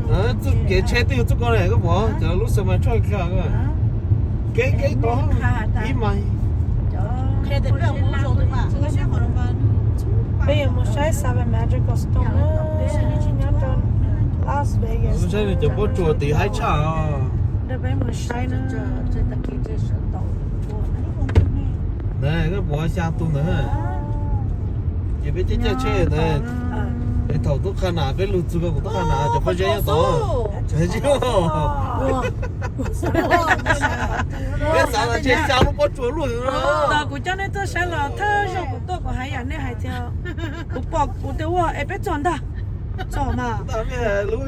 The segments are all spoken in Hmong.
Txuj kev tsheb twb yog txuj ko ne, koj pom cov lub semi truck ko. Kev kev tod ib mas. Peb yuav mus saib Seven Magical Stone na, nyob rau Las Vegas. Saib nws cov pob tsuas tid haib tshaj. Peb mus saib na. Koj pom xya tus ntawd, ces peb caij caij tsheb ntawd. Es thaum tub qha nas peb lug txug ko kuv tub qha nas cov pob zeb nyob tod. Peb xav tias xya lub pob tsuas luaj. Thaum kuv coj nej tuaj saib los thawj zaug kuv tuaj kuv hais yam nej hais tias kuv pom kuv tias ua es peb txog ntag, txog mas. Lub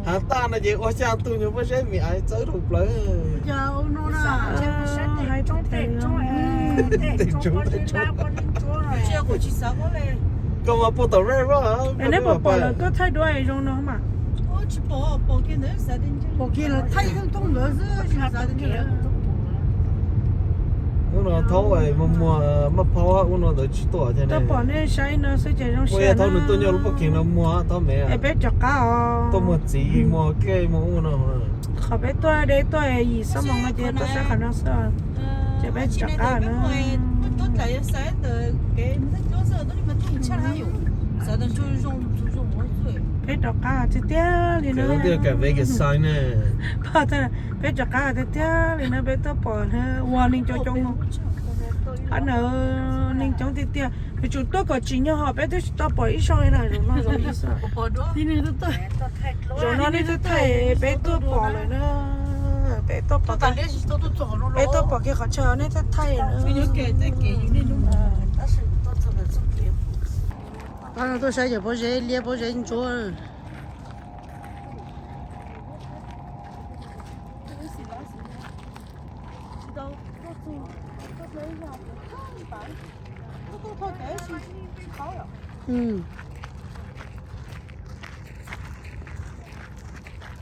hav taj no ces ua xya tus nyuag pob zeb mis ais txawb rau plawv. Koj mas puag tom raj raj. Es neb puas pom lawv tuaj thaij duab zoo no mas? Ub no thaub muag muag maj phaub ub no ntawd tsis tuaj. Tau pom nej saib no xwb ces zoo siab. Thaub nws tuaj nyob lub pob kev no muag thaub me. Es peb rov qab os. Tuaj muag txiv muag dlej muag ub no. Qhov peb tuaj deb tuaj yim xuab moos no ces tuaj saib qhov no xwb. Ces peb rov qab na. Peb rov qab tiag tiag li no. Peb rov qab tiag tiag li no peb tuaj pom ua neeg coob coob no. Qhov no neeg coob tiag tiag, yuav tsum tuaj kom tsim nyog ho peb twb tsis tau pom ib zaug li na. Zaum no, zaum no nej tuaj thaij peb tuaj pom lawm na. Peb tuaj pom, peb tuaj pom kiag qhov chaw nej tuaj thaij na. Tuaj saib cov pob zeb liab pob zeb ntsuab.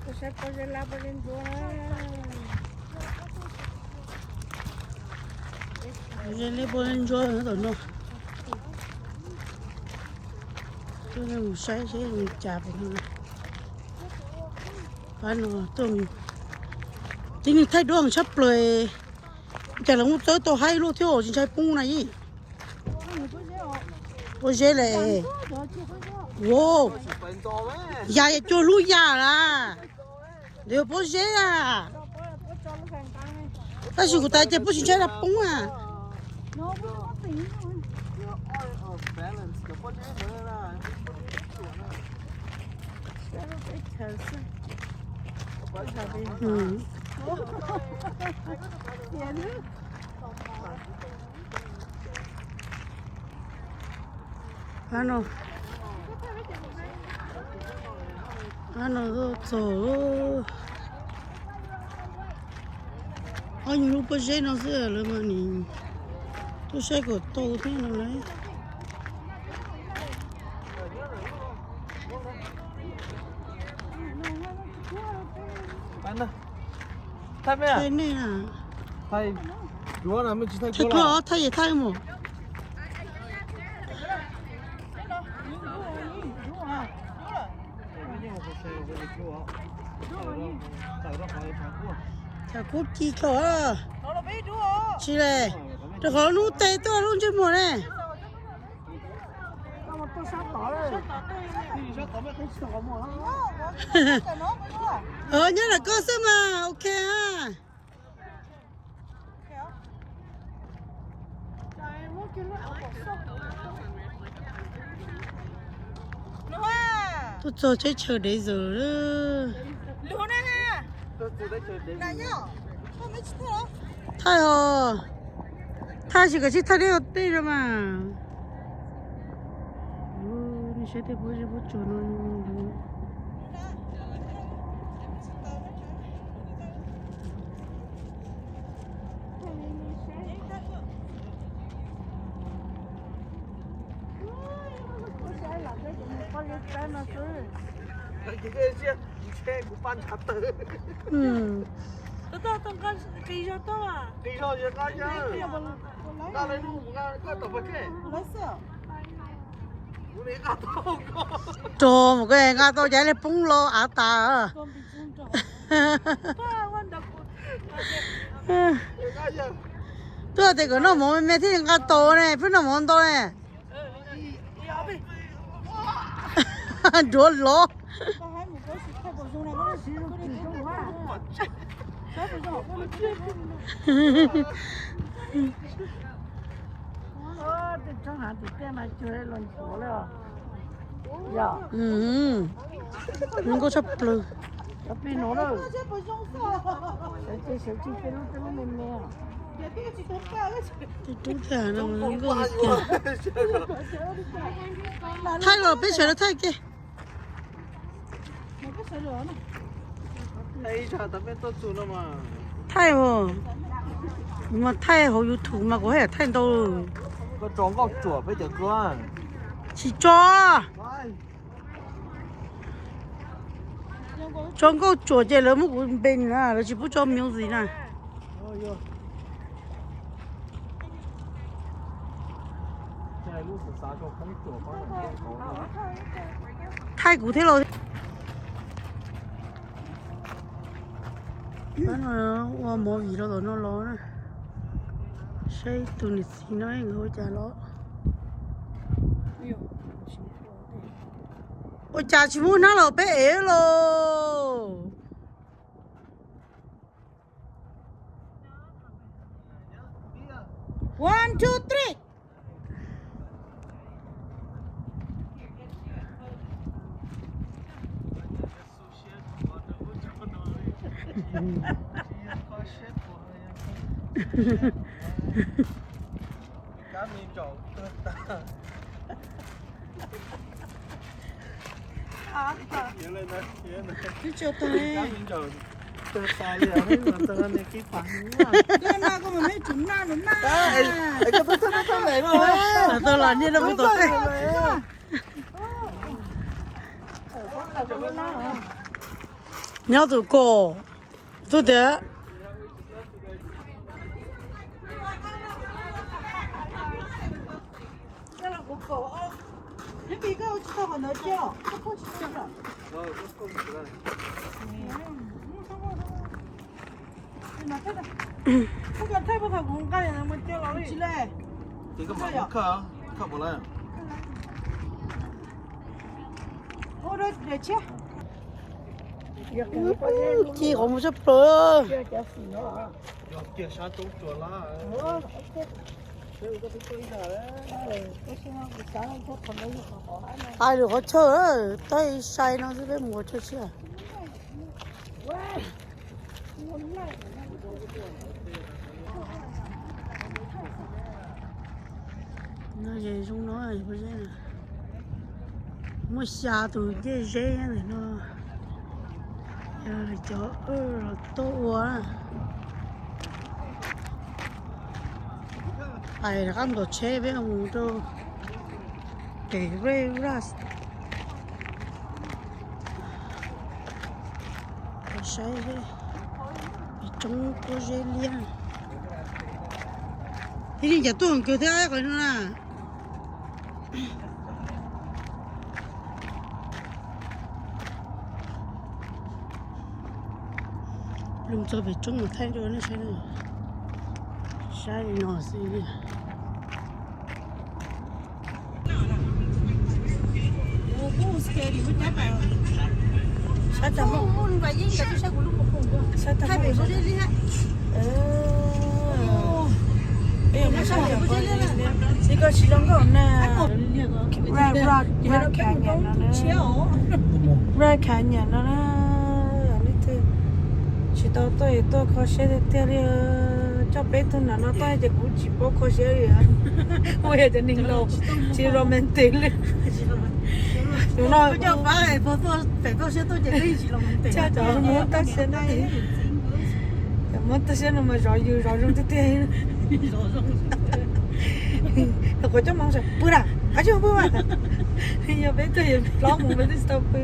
Tuaj saib pob zeb lab pob zeb ntsuab na. Pob zeb liab pob zeb ntsuab tom no. Tuaj mus saib seb mus cas pem no. Pab no tuaj, tib neeg thaij duab heev tshaj plaws. Cas lawv muab txawb tau haib luaj thiab tsis ntshai poob na ib. Pob zeb le. Wow, yam cuag lub yam las. Nws yog pob zeb a. Tab sis kuv tas ces poob tsis ntshai dab poob a. Ab no, ab no txog. Ob nyuag lub pob zeb no xwb lawv mas nim tuaj saib kom tau thiab no lauj. Thaij nej na. Thaij duab, thaij yam thaij mus. Tshav kub ci dlhau. Tsis le, rau qhov lub tes tuaj lub ntsej muag ne. Nyob ntawm koj xwb mas ok a. Tuaj txog teb chaws dev zaws. Thaij os, thaij tsis kom sib thaij deb tej zoo mas. Nej saib tej pob zeb pob tsuas no. Rog mus ko nqa tau cas li poob los av tas. Twb tias kom noj mov me me thiaj nqa tau ne, pheej noj mov ntau ne. Nruav los. Zoo nkauj tshaj plaws. Thaij los peb sawv daws thaij ke. Thaij, mas thaij hauv YouTube mas kuv haj yam thaij ntau. Tsis tso. Tso nkauj tsuam ces lawv muab kuv npe na, lawv tsis pub tso music na. Thaij kuv thiab los. Ua movie rau tom no los na. Saib tus niam txiv no nkawd ua cas los. Ua cas tsis muab hnab los peb ev los? One, two, three. Tau los niaj no kuv tau tej. Nyob tus kom, tus tias. Ci qhov muag tshaj plaws. Tais lwm qhov chaw, tais sai no xwb peb mus qhov chaw tshiab. No es zoo no, muaj xya tus ncej zeb ntawm no, yog cov los tuaj ua. Pais rov qab ntaus tsheb peb mus rau pem Red Rocks. Saib pem roob pob zeb liab. Tib neeg cas tuaj kawg thiab qhov no na. Lug txog pem roob mas thaij rau nej saib, saib li no xwb. Ib ko tsis zoo nkauj na. Red Canyon no na. Red Canyon no na. Leej twg tsis tau tuaj es tuaj kho siab tiag tiag li. Coj peb tug nam no tuaj ces kuv tsis paub kho siab li. Ua yog cov neeg laus tsis romantic li. Cov no cov Hmoob toj siab no, cov Hmoob toj siab no mas zov yus zov zoo tiag tiag. Kuv coj Hmoob sawv pw na, qab tsis pw mas yog peb tuaj es plaub mus peb twb tsis tau pw.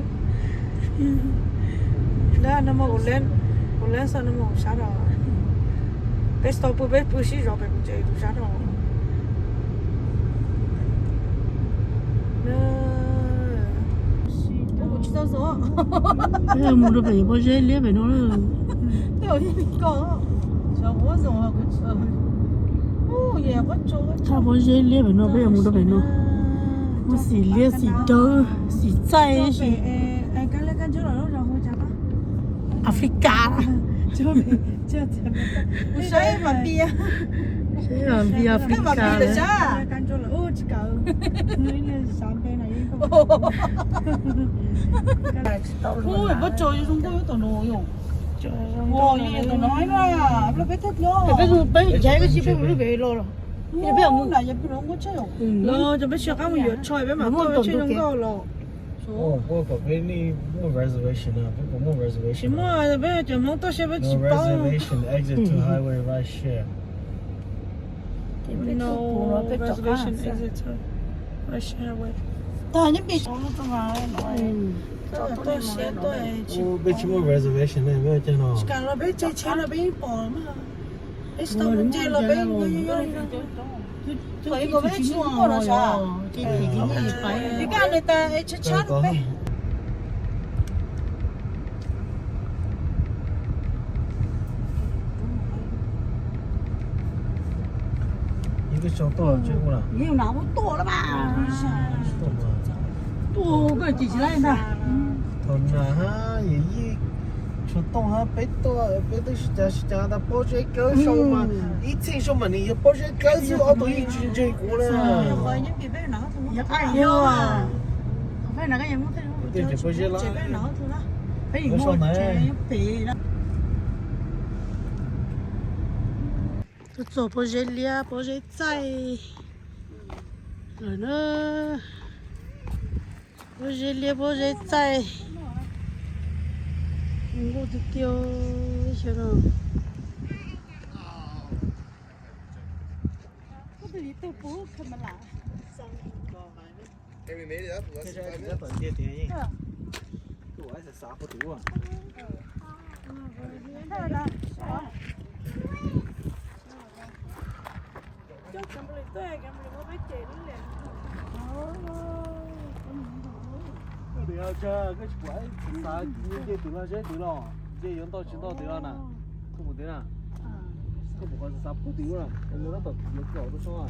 Lawm no mas kuv leb, kuv leb xwb no mas kuv sab rau. Peb tsis tau pw, peb pw sib zov pem kuv tsev kuv sab rau. Peb mus rau pem pob zeb liab pem no. Tshaj pob zeb liab pem no, peb yuav mus rau pem no. Muaj xim liab, xim dawb, xim txaij, xim Africa. Saib mas npias Africa. Ua, peb tso zoo nkauj tom no yom. Peb mus, peb mus ncav koj tsis, peb mus lub pem los los. Peb mus, peb mus, peb tsis qab mus yuav tsho, peb mam tuaj, peb tsis zoo nkauj los. Peb muaj reservation na, peb muaj reservation. Tsis muaj, peb cov Hmoob tuaj seb peb tsis paub. No reservation, exit to highway right here. No reservation, exit to right here. Tag nyob pem. Tuaj seb tuaj. Peb tsis muaj reservation ne, peb ua cas no. Tsis kam los peb tsev tsheb los peb yeej pom mas. Peb tsis tau mus nce los peb tsis muaj no sav. Peb kaj li tas es tshab tshab peb. Ib tug sau tuaj tsis ua na. Tuaj koj tsis tsis laib ntag. Thaum na hab yawm yij Tshuas Tooj hab peb tuaj, peb twb sib cav sib cav tas pob zeb dlawb sau mas ib txheej sau mas nws yog pob zeb dlawb xwb, ob tug yeej tsis ntseeg kuv na. Yog pob zeb lawm. Tuaj txog pob zeb liab pob zeb txaij lawm na. Pob zeb liab pob zeb txaij. Zoo nkauj tiag tiag xyov no. Koj tsis pom xav nce twg los zeb twg los, nce yuav ntau tsis ntau twg los na, koj pom twg na, koj pom qhov xav pub twg na, lawv tab tom yuav kaum rau sab.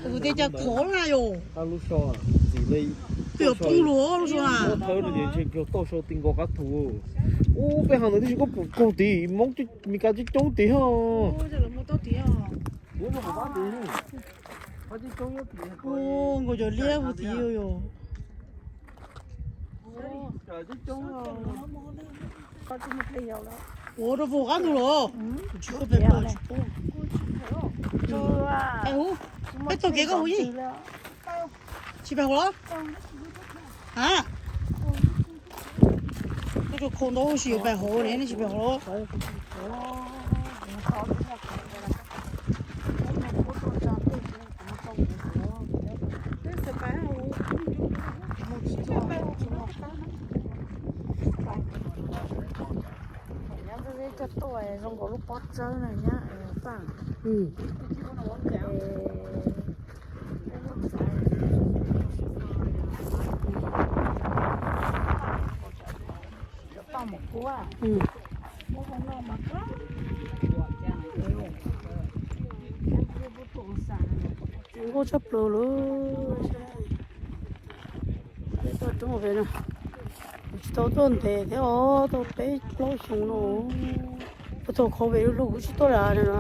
Kuv tias cas khov na yom. Twb yog poob lawm lub suab na. Thawb no ces ntshe toj sau ti nkaus qab thu. Ub, peb hauv ntawd tib si koj pum kaug tid, Hmoob Mes Kas coob coob tid ho. Nkaus cov liab puag tid yom. Ua rau puag qab ntug los. Tsis pom tsis pom. Peb taug kev koj hu yeej. Tsis pais hauv los? A, koj tsuas khau ntau huv si yuav pais hauv ne, nej tsis pais hauv los? Nyob ntawm cov tuaj zoo nkaus lub pob tsawb na nyab paj. Toj mus kuab. Zoo nkauj tshaj plaws lawm. Peb tuaj roob pem no, kuv tsis tau tuaj ntev thiab os, tau peb plaub xyoos no. Puag thaum covid lub lub kuv tsis tuaj lawm no.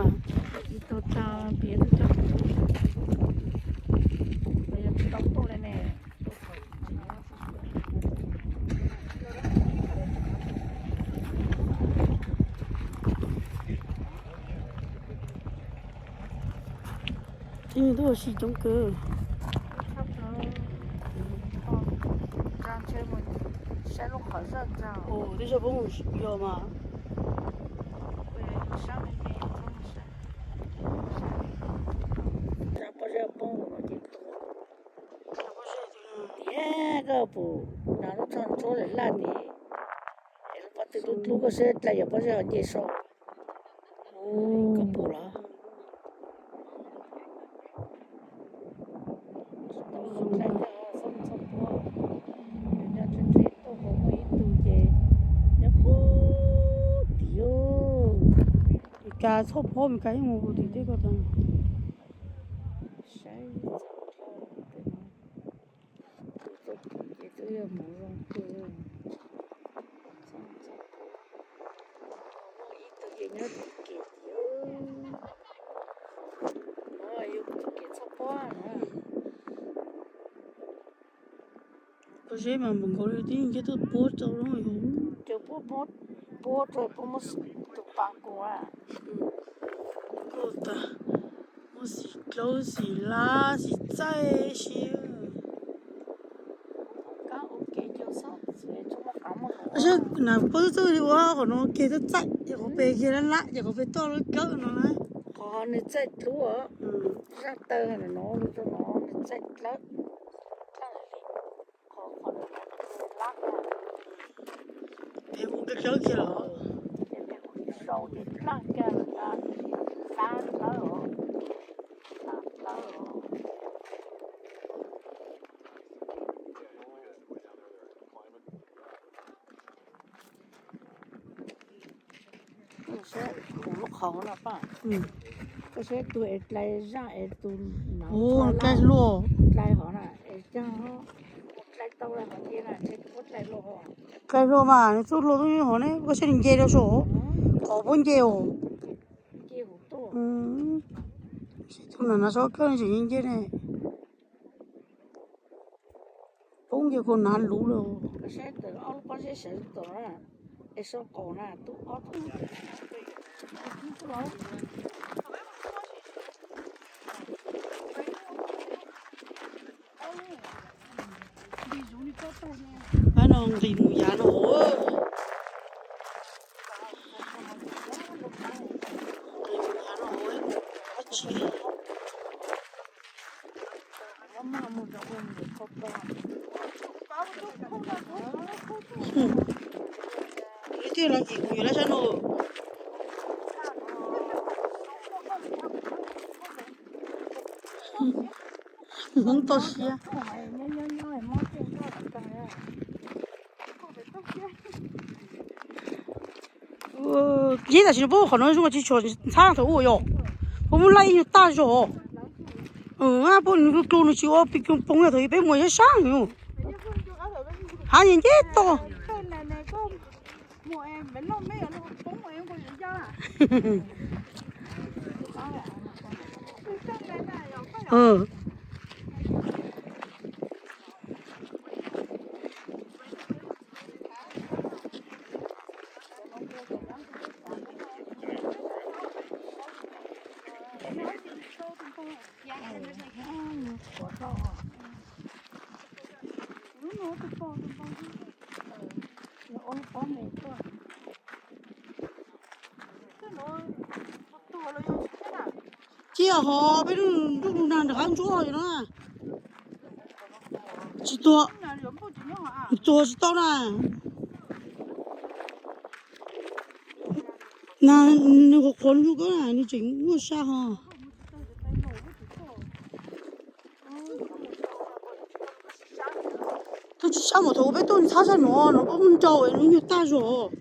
Tsis tau tsa piav tuaj tsa. Twb ua si coob kawg. Ua, twb tsis pub yog mas. Pob zeb poob no ces tiag, koj puas nas lub tsho ntsuab lawm laj ni, es lub pob tw dub dlub koj saib dlai yog pob zeb ho nce saud. Koj pum los? Tsis tau zoo dlai thiab, txhob mus txhoj pob. Nyob tsev tsev tuaj hauv muaj ib tug ces nyob puag tim. Mes kas txhoj pob, Mes kas yeej mus puag tim tej ko tas. Saib txog dhau tej no, tus txoj kev ces twb yog hmoov zoo kawg. Txhob mus txhoj pob. Muaj ib tug ces nyob tim kev tim. No yog tus kev txhoj pob no. Pob zeb mas npaum nkaus li tib nkiag tuaj puab rau lub. Ces puab, puab rau puab muab tus pas kuv. Koj tas, muab xim dlawb xim lab xim txaij si. Pob zeb nas pob txawj txawj li ua qhov no kiag tuaj txaij, ces qhov pem kiag lab lab, ces qhov pem toj lub kawm no na. Qhov nws txaij dlub, zaj taw no, nws txaij dlawb. Peb ua dlawb kiag los? Saib kuv lub qhov no paj. Koj saib tus es dlai zaj es tus nav dlai hov na, es dlai tau los hov ces na, ntshe kuv dlai hluas hov. Dlai hluas mas nws txuj hluas tub hov ne, koj saib nws nce rau saud, qhov puab nce os. Tus nav nav tsob kawg tseem nce ne. Poob nce kuv nav luv lawm. Pab no nqis mus yav no hauv. Nqis mus yav no hauv, dab tsi. Ib tug los ces kuv yuav lab sab no. Hmoob toj siab. Yeb tam sim no puab qhov no zoo tsis tshua ntxhab thaum ub yom. Puab muab laij ib nyuag tag zog. Puab nws dlu dlu nws tsis ua pis koos poob yog thaum peb mus yog sab yom. Hab yeej nce toj. Cia ho peb ntuj nag nrog qab ntsuab no. Tsis tuag, tuag tsis tau na. Na, nws qhuav qhuav nws koj na, nws tseem muaj sab ho. Twb tsis sab mas thaum peb tuaj ntxhab sab no, no peb muab nrau nws nyuag tag zog.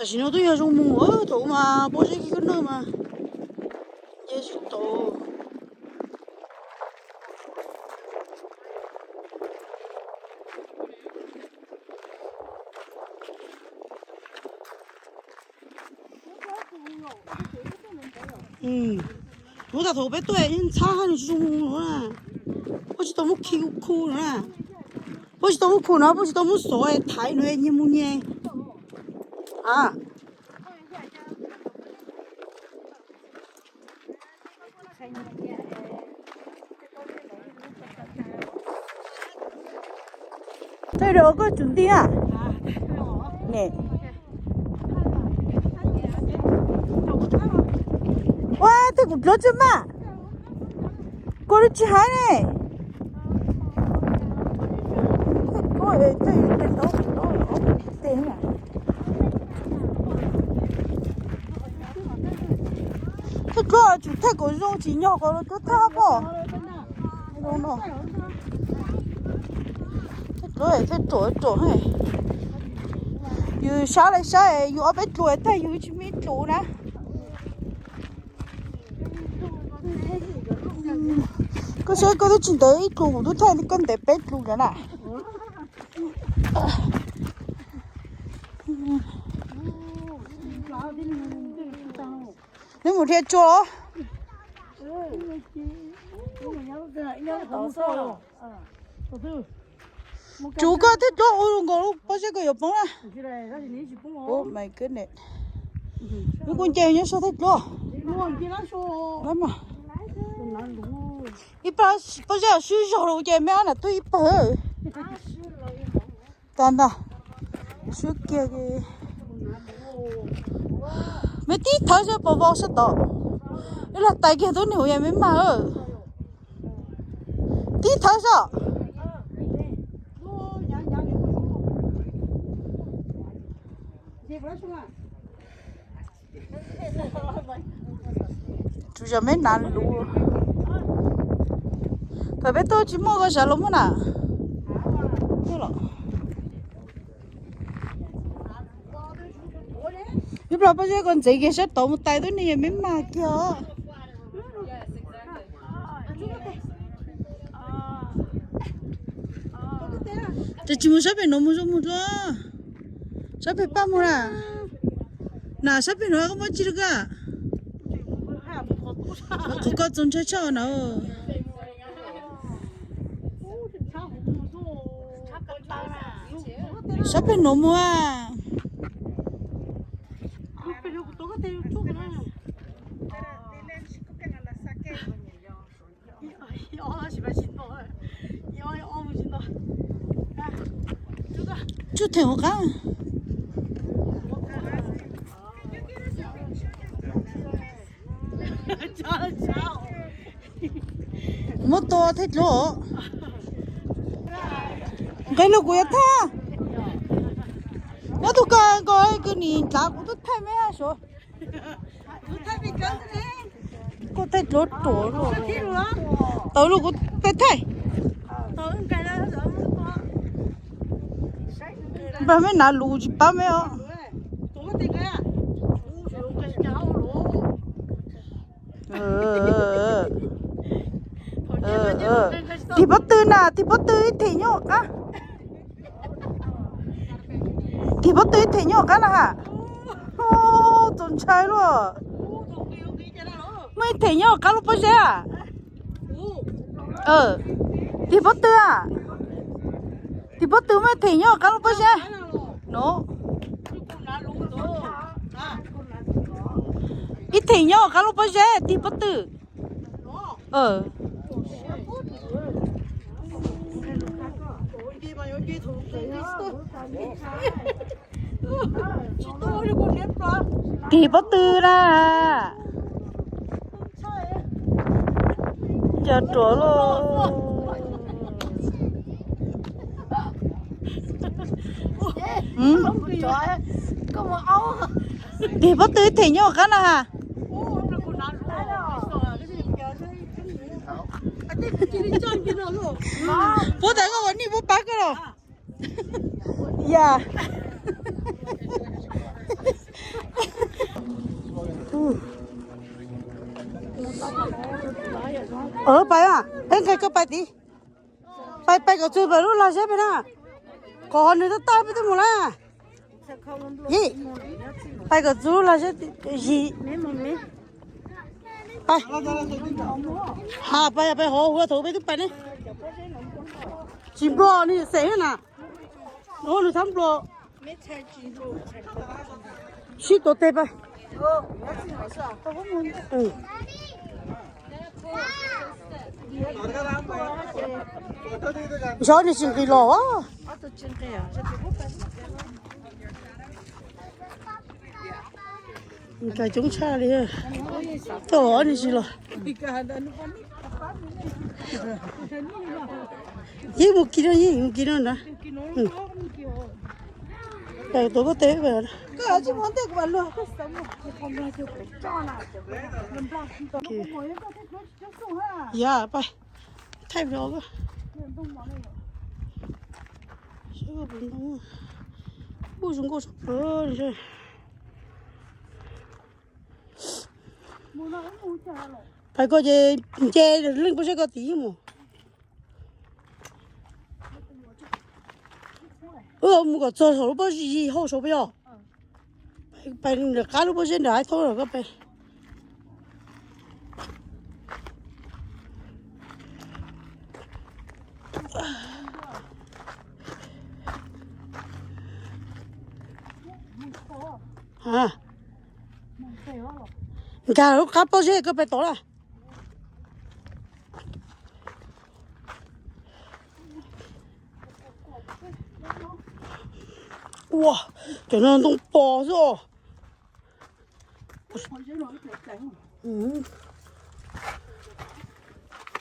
Tam sim no twb yog zoo mus, thaum ub mas pob zeb kiag koj noj mas nce tsis tau. Kuv tas thaum peb tuaj ntxhab nws tsis zoo mus no na. Puab tsis tau muab khi khu no na. Puab tsis tau muab khu no, puab tsis tau muab xov thaiv no nyias mus nyias. A, tej rau koj tsum nti a. Ne. Ua tej kuv dluav tsis maj. Kua lub tsis haiv ne. Thawj dluab tsum thawj kom zoo tsis nyog kom los cuab thawj pob. Thawj dluab thawj ruam ruam. Yus sab li sab yus ob peb dluas tag yus tsis muaj ib dluas na. Koj saib koj twb tsis ntev ib dluas kuv twb thaij koj ntev peb dluas lawm na. Neb mus dhia tsua. Tsum koj thawj dluab ua nkaus lub pob zeb koj yuav poob na. Oh my goodness. Lub kuj nce nyob saum thawj dluab. Ib pab pob zeb swb zog los ces me ab nam tuaj ib pawg. Tas ntag. Swb kiag. Me tib thawv sab pos vau sab tod. Ib los tais kiag tub nws hu yog me mag. Tib thawv sab. Tsuas yog me nas lus. Thaum peb tuaj tsis muaj koj sav los muaj na. Ib plag pob zeb koj ntxeev kiag sab tod mus tais tub nws yog me mag kiag os. Ces tsis mus sab pem no mus zoo mus dua. Sab pem paj mus na. Na sab pem no koj muab tsi rau koj. Qhov koj txaus ntshai tshaj na. Sab pem no mus. Tsuj theem hauv qab. Muab tua thiaj dluab. Nqe lus kuv yuav thaj. Nyob tus koj nkaus kws nim dlav kuv twb thaij me suav. Kuv thaij dluab ruam. Tau lub kuv peb thaij. Npag me nav lus tsis pab me os. Tim pob tw na, tim pob tw ib them nyob qab. Tim pob tw ib them nyob qab na ha. Txaus ntshai luaj. Muaj ib them nyob qab lub pob zeb. Tim pob tw a. Tim pob tw muaj ib them nyob qab lub pob zeb. No. Ib them nyob qab lub pob zeb tim pob tw. Tim pob tw na. Cas ruam los. Tim pob tw them nyob qab na ha. Puab tas koj ua nij puab pab koj los. Ya. Pais a, peb nqes koj pais tid. Pais, pais kom txug pem lub lag zeb pem na. Kom nws tab tag peb twb mus na. Yim, pais kom txug lub lag zeb yim. Pais, ha pais pais hauv ua thaum peb twb pais ne. Tsis nplua nws xeem na. Ua nws thab nplua. Sib tuav tes pais. Xyov nws tsis nqis los. Nkag coob tshaj li. Tau nws tsis los. Yeej mus kis no, yeej mus kis no na. Pem tuav koj tes pem. Yam pais thaij vlog. Ub, zoo nkauj tshaj plaws. Pais koj ces nce leej pob zeb koj tim mus. Wb mus kom txog saum lub pob zeb hauj saum peb os. Pais nram qab lub pob zeb nram hav thoob los koj pais. Nkag lub qab pob zeb koj pais tod lawm. Ua, cov no ntoo pos xwb os.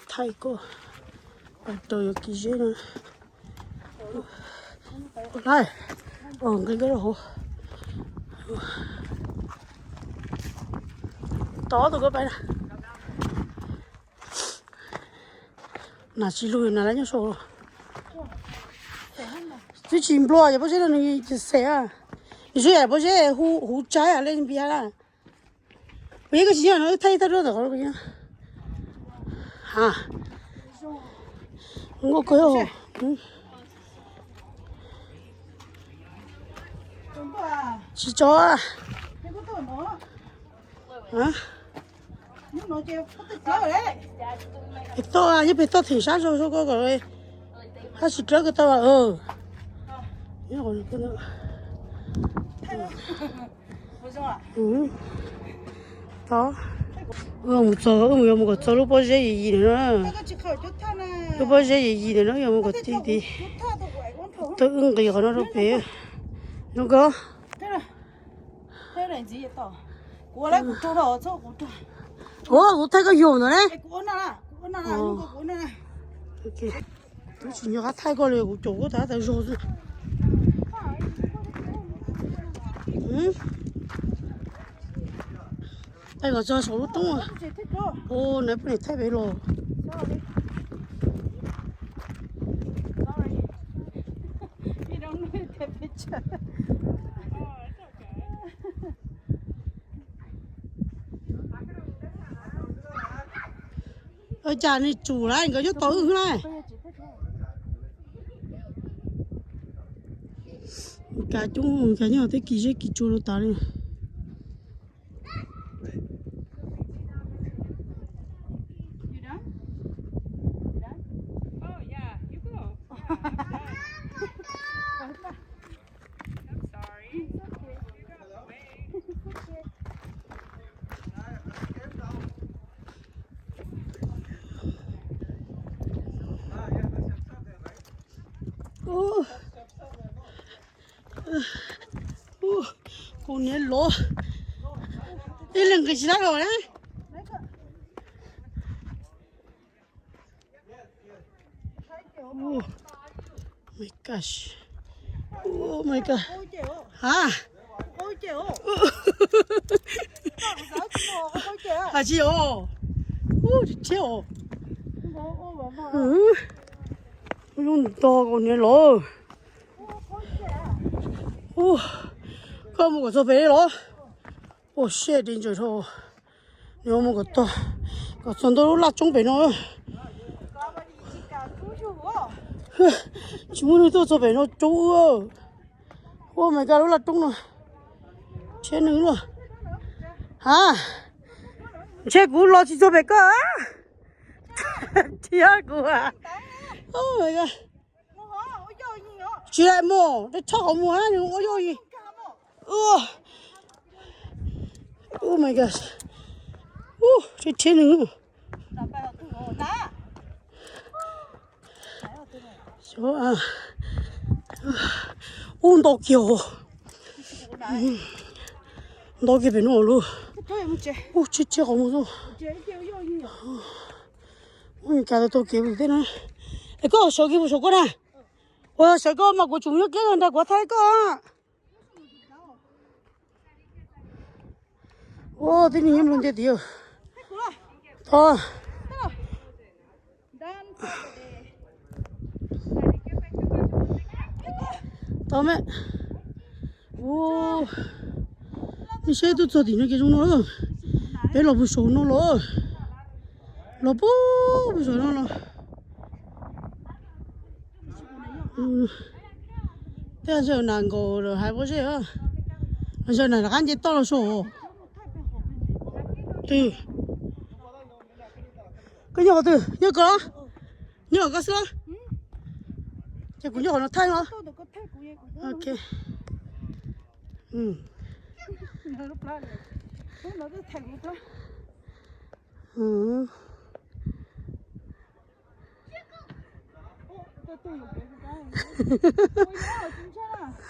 Thaij koj, pais rau yuav kis zeb no. Nqis koj rau hauv. Tod tus koj pais na. Nas tsis lug nas lawv nyob saum. Twb tsis nplua yog pob zeb no nws xeem. Nws zoo yam pob zeb huv tsaib le npias na. Kuv yeej koj tsis nyob no thaij thaij rau tom qhov. Ha, nkauj kawg. Tsis tso. Pem toj, yeej pem toj theem sab zog zog ko kom hab tsis dawb ko tau. Tod, wb mus txog, wb mus yuav mus kom txog lub pob zeb yim yim ntawm no. Lub pob zeb yim yim ntawm no yuav mus kom tib tid. Tau wb nqis qhov no rau pem. Zoo nkauj. Ua kuv thaij koj yug ntawd ne. Kuv tsis nco qab thaij koj li, kuv caum koj tas tas zog xwb. Thaij kom txog saum lub roob. Ua nab poj niam thaij pem los. Ua cas nws tsum lawm nkawd nyob tod wb na. Kav coob, kav nyob tej kis zeb kis tsua rau tas li. Kuv niam lov, ib leeg nqis tsis tau los na. Oh my gosh. Oh my god. Ha. Hais tsis os. Ub, thiab os. Lub nto kuv niam lov. Ub, koj mus kom txog pem li los? Ua siab di ntsaws dhau. Nws mus kom txog, kom txog ntawm lub laj roob pem no. Tsis muaj neeg tuaj txog pem no rau wb. Ua Mes Kas lub laj roob no. Thiab neeg luaj. Ha. Ntshe kuv los tsis txog pem koj. Thiab kuv a. Tsis mus, dej tshaj qhov muag hab nws ua yog yig. Oh my God. Ub, tsheb tsheb nws. Ub, nto kiag, nto kiag pem no lawm. Ub, tsheb tsheb qhov muag xwb. Ub, nws kav tau kev tej no. Es koj sawv kev puas saum koj na? Ua sawv koj mas kuv tsum nyob kiab nrag kuv thaij koj. Ua tib neeg nyob nplog ntiaj teb. Tod, tod me. Ua, nej saib tuaj txog tim no ces zoo no. Peb los puag saum no los, los puag saum no los. Tej zaum nas nkaus lawm hais pob zeb, zaum nas rov qab nce toj los saum. Twg? Koj nyob qhov twg? Nyob koj los? Nyob koj xwb los? Ces kuv nyob qhov no thaij los. Ok.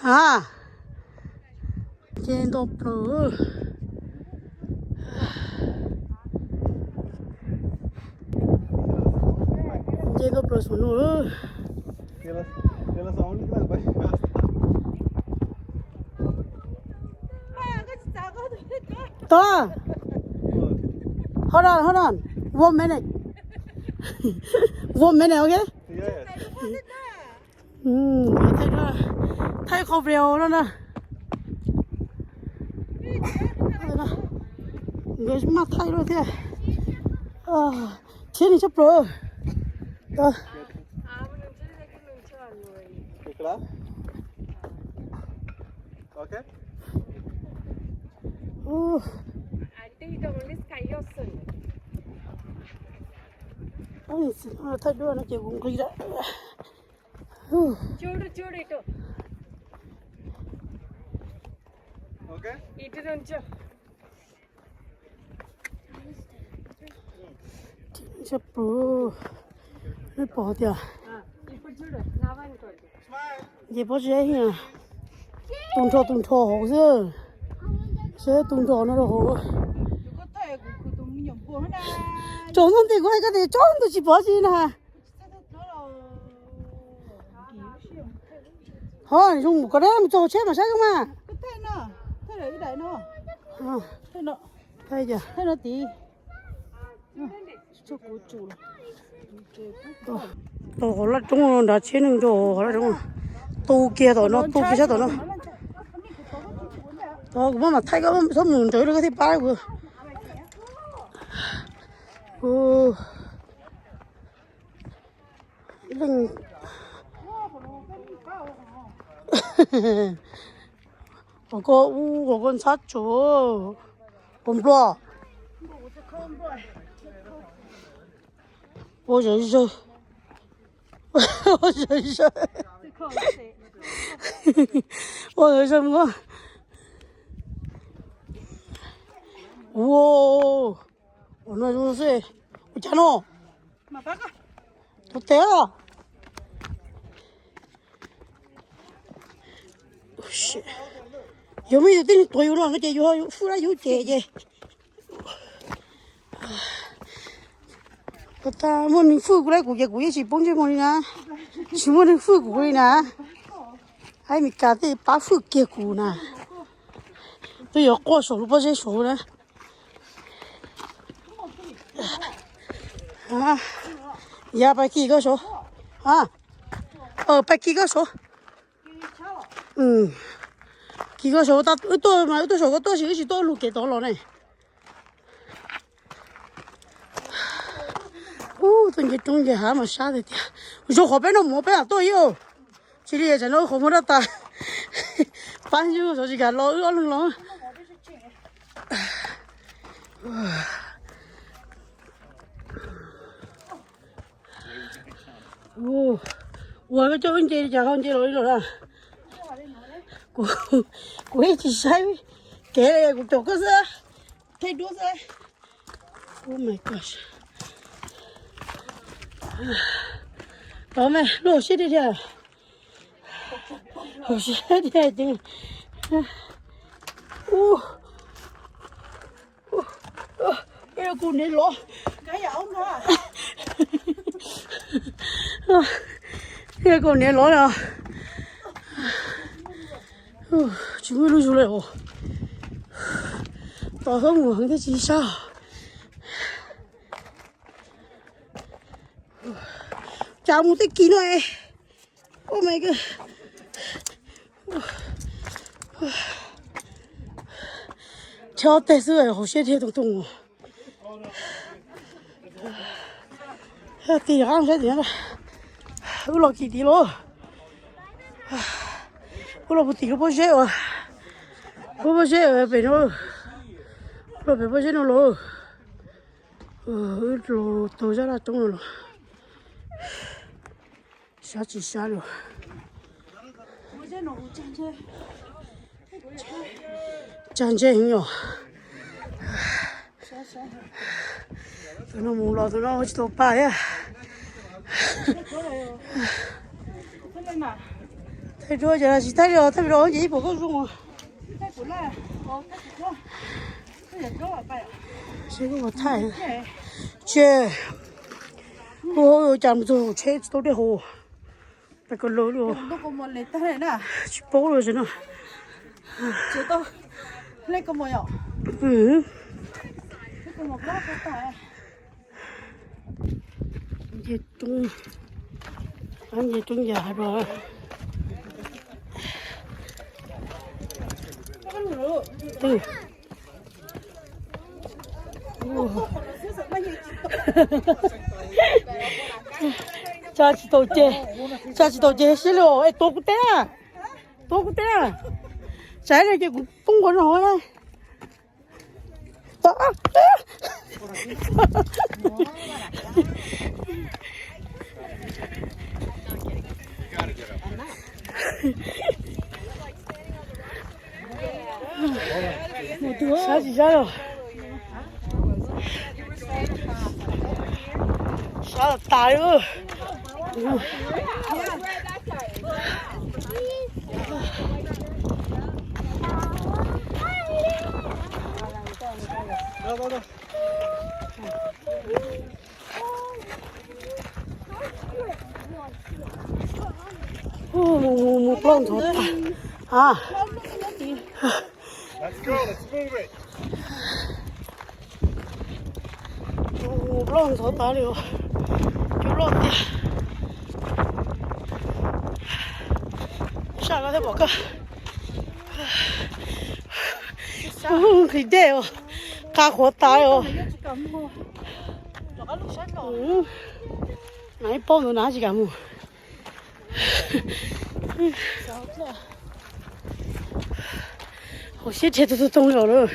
A, nce ntau plaws. Nce ntau plaws saum no. Tod. Hold on, hold on. One minute. One minute, ok? Thaij, thaij qhov video no na. Nkawd maj thaij luaj thiab. Thiab nws tshaj plaws. Thaij duab no ces kuv nqis lawm. Tshaj plaws, nej pom tias nce pob zeb, tu nrho tu nrho hauv xwb, seb tu nrho no rau hauv. Tsaus ntuj nti kuv hais koj tias tsaus ntuj tsis pom tsi na. Ho zoo mus koj dab mus txog tsheb mas saib zoo mas. Tau qhov laj roob nrad, tsheb neeg rau qhov laj roob. Tu kiag tom no, tu kiag sab tom no. Tod kuv maj mam thaij koj, txhob mus nrawv rau koj thiaj pab kuv. Leej, qhov koj ub, qhov koj ntxhab tsuag, qhov nplua. Ua zawv zawg, ua zawv zawg, ua zawv zawg mus. Ua, ua no xwb, ua cas no? Tus tes. Yog muaj ib tug tib neeg tuav yus no ces yus, yus fwj dab yus cem ces. Muaj neeg fwj kuv dab kuv ces kuv yeej tsis poob ntsej muag li na. Tsis muaj neeg fwj kuv li na. Hais Meskas tej pab fwj kiag kuv na. Twb yuav quaj saum lub pob zeb saud na. Ya pais kis koj saud. Pais kis koj saud. Kis koj saud, wb tuaj mas wb tuaj saum koj tuaj, wb tsis tuaj lug kev tod los ne. Ub, tuaj nce roob nce hav mas sab tiag tiag. Zoo qhov peb noj mov peb mam tuaj ib. Tsis li tsam no wb qhov muag dab tas. Pab yug xyov tsis kam los wb ob leeg los. Ua koj coj wb nce li cas ho nce los li los na. Kuv, kuv yeej tsis saib kev li, kuv caum koj xwb, thaij duab xwb. Oh my gosh. Tod me, lub hauv siab tiag tiag. Hauv siab tiag tiag. Ua, ua, ua, kuv niam lov. Kuv niam lov na. Tsis muaj lub zug li os. Tos hoob mus heev thiab tsis sab. Cas mus tej kis no es. Oh my god. Rhiab teg xwb hauv siab dhia toog toog. Tig rov qab saib tim no, wb los kis tid lauj. Wb los puag tim lub pob zeb uas, lub pob zeb pem no, los pem pob zeb no los. Wb los taug zaj dab roob no los. Sab tsis sab li. Tsag ntsej heev yom. Tus no mus los tus no tsis tau pa thiab. Thaij duab ces tsis thaij li os, thaij video ces ib puas koj zoo. Seb koj puas thaij. Tsis, ua cas mus txog tsheb tsis tau dej haus. Peb koj laus li, tsis paub li no. Nce roob, nce roob yam hais rau. Tsa tsis tau ces, tsa tsis tau ces siab li os, es tuav kuv teb na, tuav kuv teb na. Tsam ib pliag ces kuv poob nkaus no hauv na. Sab tsis sab los. Sab tas li. Mus, mus, mus plaub ntxhov tas. Mus plaub ntxhov tas li os. Cua loj tiag. Sab no thiaj pom koj. Nqhis dej os. Qab qhuav tas os. Nas ib paub ntawd nas tsis kam mus. Hauv siab dhia tug tug toog li os lawm.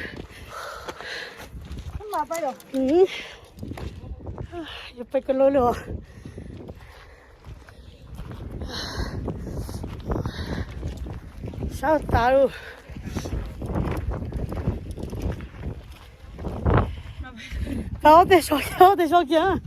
Yuav peb koj lawv li os. Sab tas lawm. Tau ob teg so kiag, ob teg so kiag.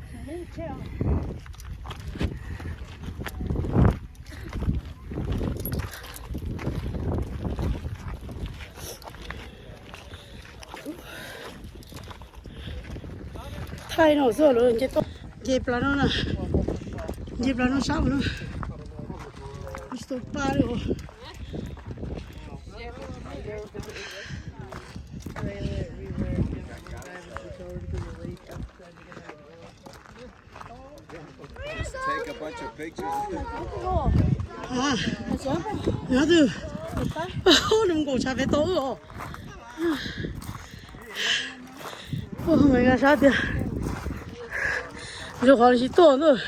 Thaij no xwb lawm, nce plaws no na, nce plaws no sab no, tsis tau pa li os. Nws nkaum tshav pem tau wb os. Ua, sab tiag. Zoo qhov tsis tuaj ntag.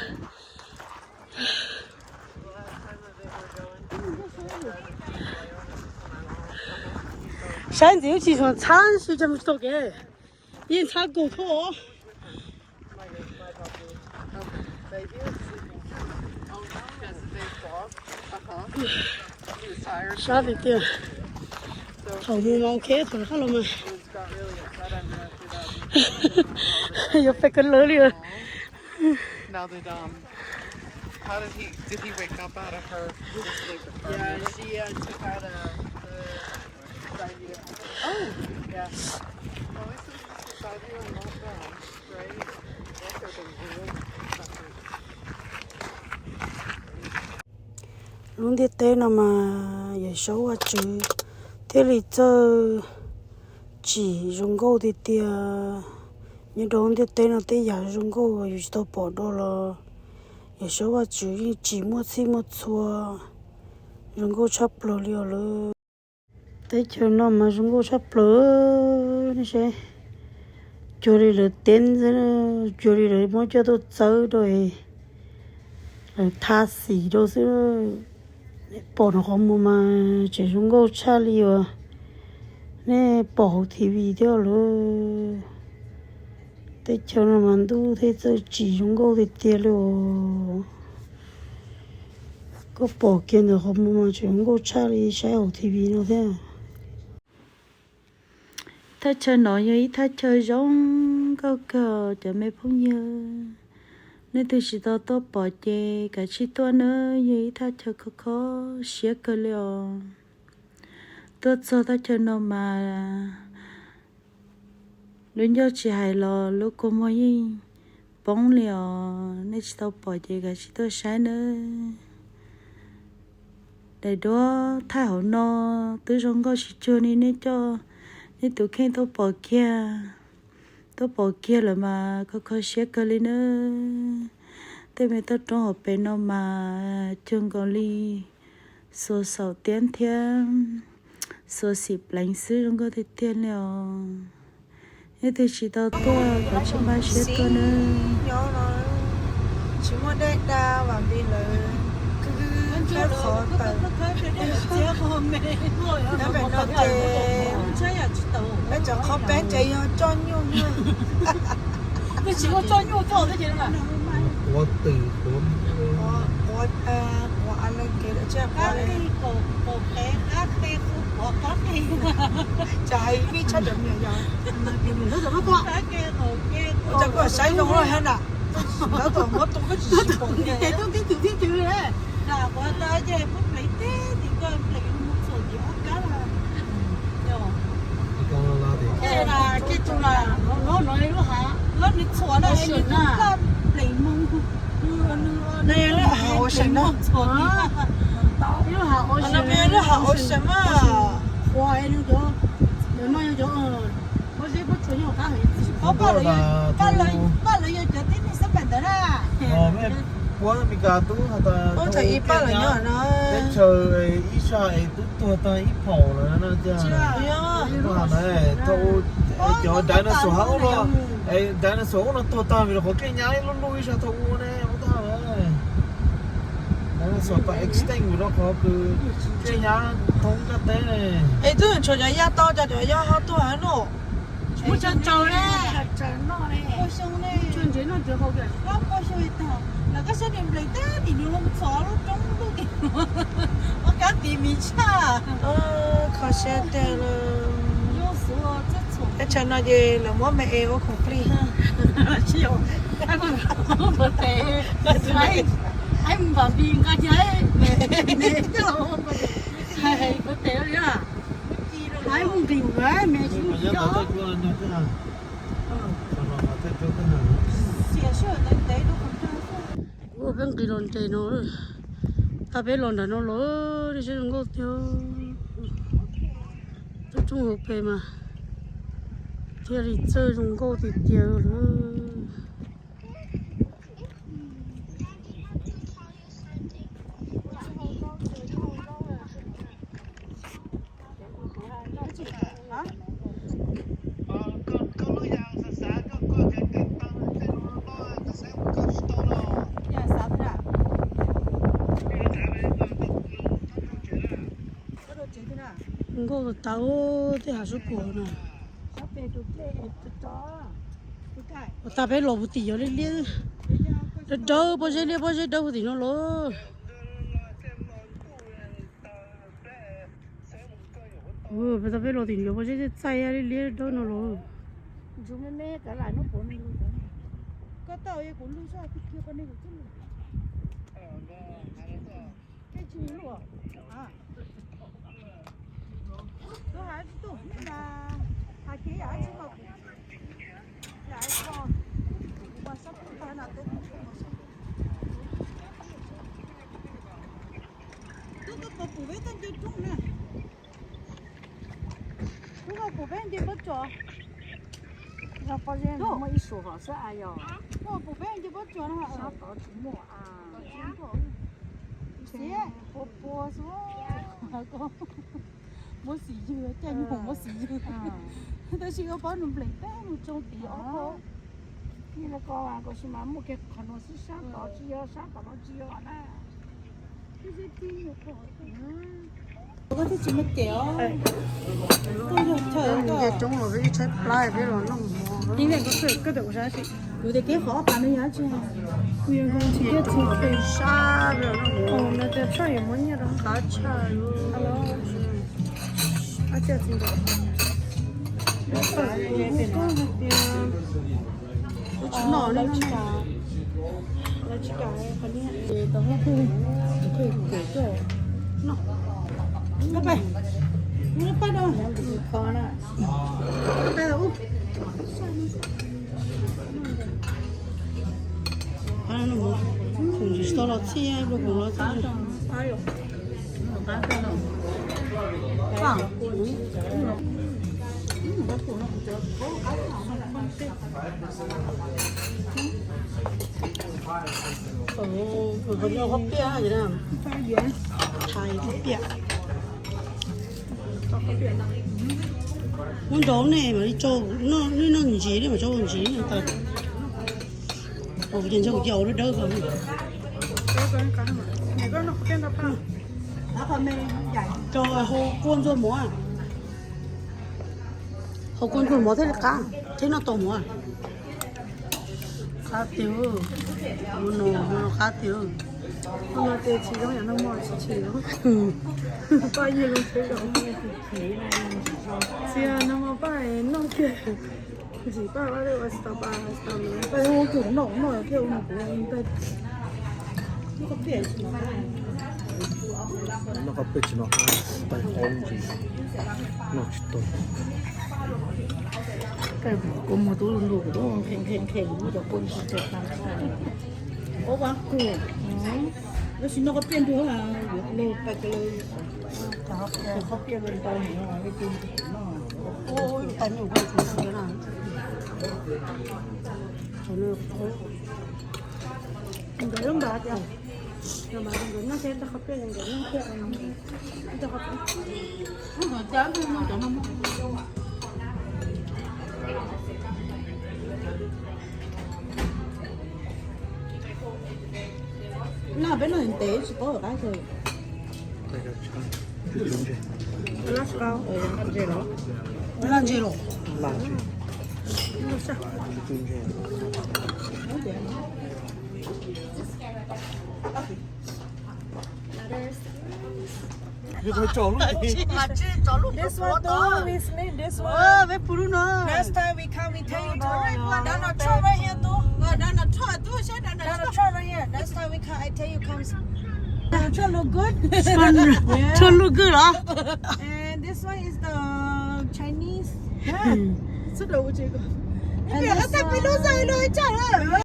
Saib ntxiv wb tsis txhab si, tsis tau kev, yeej txhab kaug thoob os. Sab tiag tiag. Thaum mus mas ok, thaum rov qab los mas yuav pes kawg lawv li. How did he, did he wake up out of her? Just leave the car. Yeah, she uh, took out a, the side view. Oh, yeah. Well, this is the side view and not that, right? That's open. Lub ntiaj teb no mas Yawm Saub Vajtswv thiaj li txawj tsim zoo nkauj tiag tiag. Nyob rau lub ntiaj teb no tej yam zoo nkauj yus tsis tau pom dua los Yawm Saub Vajtswv yeej tsim muaj txhij muaj txhua zoo nkauj tshaj plaws li os lawm. Teb chaws no mas zoo nkauj tshaj plaws, nej saib. Cuag li lawv teb xwb, cuag li lawv muab coj tuaj txawb rau lawv tha xim rau xwb. Nej pom rau qhov muag mas tseem zoo nkauj tshaj li uas nej pom hauv T V thiab lawm. Teb chaws no mas ntuj thiaj txawj tsim zoo nkauj tiag tiag li os. Koj pom kiag ntawm qhov muag mas tseem zoo nkauj tshaj li saib hauv T V no thiab. Thaj chaw no yog ib thaj chaw zoo nkauj kawg cov me phooj ywg. Nej twg tsis tau tuaj pom ces kav tsij tuaj nawb, yog ib thaj chaw kho kho siab kawg li os. Tuaj txog thaj chaw no mas lub ncauj tsis hais los lub kua muag yeej poob li os. Nej tsis tau pom ces kav tsij tuaj saib nawb. Daim duab thaij hauv no twb zoo nkauj tsis cuag li nej coj nej tus kheej tuaj pom kiag. Tuaj pom kiag lawm mas kho kho siab kawg li nawb. Tej me toj roob hauv pes no mas cuag nkaus li xuas saum tiab thiab xuas xim pleev xwb, zoo nkauj tiag tiag li os. Nej twg tsis tau tuaj kav tsij npaj siab tuaj nawb. Tsis muaj dej da vam li lawv qhov tawm nyob pem no ces peb cov qhov peb ces yog coj nyuj. Ua, ua, ua a le kev lawm tsiab. Cas hais vij tshaj cov me nyuam yog. Ua cas kuj saib zoo loj thiab na. Lawv kom muab tua koj tsis sib pom. Lub hav ocean na. Lub hav ocean mas. Pab lawv yog cov tib neeg xab pem ntawd na. Puab Meskas tub has tas teb chaws ib sab es tub tuag tag ib phaum lawm no tiag. Thaum cov dinosaur ub no, dinosaur ub no tuag tag vim rau qhov kev nyab lub lub ib sab thaum ub ne ub tag. Dinosaur tau extinct vim rau qhov kws kev nyab thoob ntiaj teb ne. Es twb tshuav cov yaj tau, cov yaj ho tuag no. Muab tso tsaus le. Lawv koj saib ni nplees teb tim nws los txog lub roob ntuj tim ua kab tiv miv tshaj. Kho siab tiag. Teb chaws no ces lawv muab me es ua khoom plig. Kuv peb nqis los nres no, tag peb los nram no los, saib zoo nkauj tiag. Tsob roob hauv pes mas thiaj li txawj zoo nkauj tiag tiag lawm. Nkauj tas tas tej hav sub puam na. Ua tas peb los puv tim yog liab liab. Dawb dawb, pob zeb liab pob zeb dawb tim no los. Peb tau peb los tim no pob zeb txaij liab liab dawb no los. Twb koj pum peb nce pob tsuas. Yog pob zeb no muaj ib su hom xwb a yog. Koj pum peb nce pob tsuas no. Sab tod tsis muaj a. Pua pua xwb. Muab xim ywg, caij nyuj muab xim ywg. Tab sis koj paub nws nplees peb mus tsoo tid ob ko. Yeej li ko, tab sis mas muaj kiag qhov no xwb, sab tod tsis yog, sab tom no tsis yog na. Koj thiaj tsis muaj cem os. Koj yog chaw nce coob los peb ib tshaib plab peb los noj mov. Kuv tias keb qhov ob pas no yog dab tsi? Kuv yog koj tsis tias tsis sab peb los noj mov. Qab tshaj lawm. Ab, coj txiv ntawd. Kuv tsis noj, lawv tsis kam, lawv tsis kam qhov niag tau hab pug, pug pem coj noj. Koj pab, koj pab no, koj pab ub. Khoom tsis tau los txhij, khoom los txhij. Qhov no qhov piaj, thais qhov piaj. Muab nrau ne mam li tsau, noj ntsis ne mam tsau ntsis ne tas. Kuv ces ntshe kuv cia ua dawb dawb ko. Rau hau kua ntxuag mov, hau kua ntxuag mov thiaj li qab, thiab noj tau mov. Qab tiag, ua no, ua no qab tiag. Ua no ces tsis zoo yam nag hmo tsis chim los. Paj yeej zoo tsheb zoo. Tsis yog nag hmo paj noj kiag. Ntxim paj paj ua tsis tau, paj ua tsis tau, paj ua kiag noj noj kiag ua no kuv. Noj qab peb tsis noj qab, paj qab ntsis noj tsis tau. Kuv mus tub ntu kuv tub nqhis nqhis nqhis kuv muab cov kua ntsis cov tas. Ua vas kuv, tab sis noj qab peb ntu, los paj kab, qab peb ntau no, ua tus noj. Ua tas nyuj kuv tsis noj na. Nkawd lub npam tias, nkawd noj thiab tau qhov peb, nkawd noj thiab. Noj peb noj ntev tsis paub qab kawg. Laj ntse los? This one too, we sleep this one. Peb pw lub no. Next time we come, we tell you to. Donald Trump right here too. Donald Trump, too, say Donald Trump right here. Next time we come, I tell you come. Donald Trump look good. Trump look good los? And this one is the Chinese. And this one.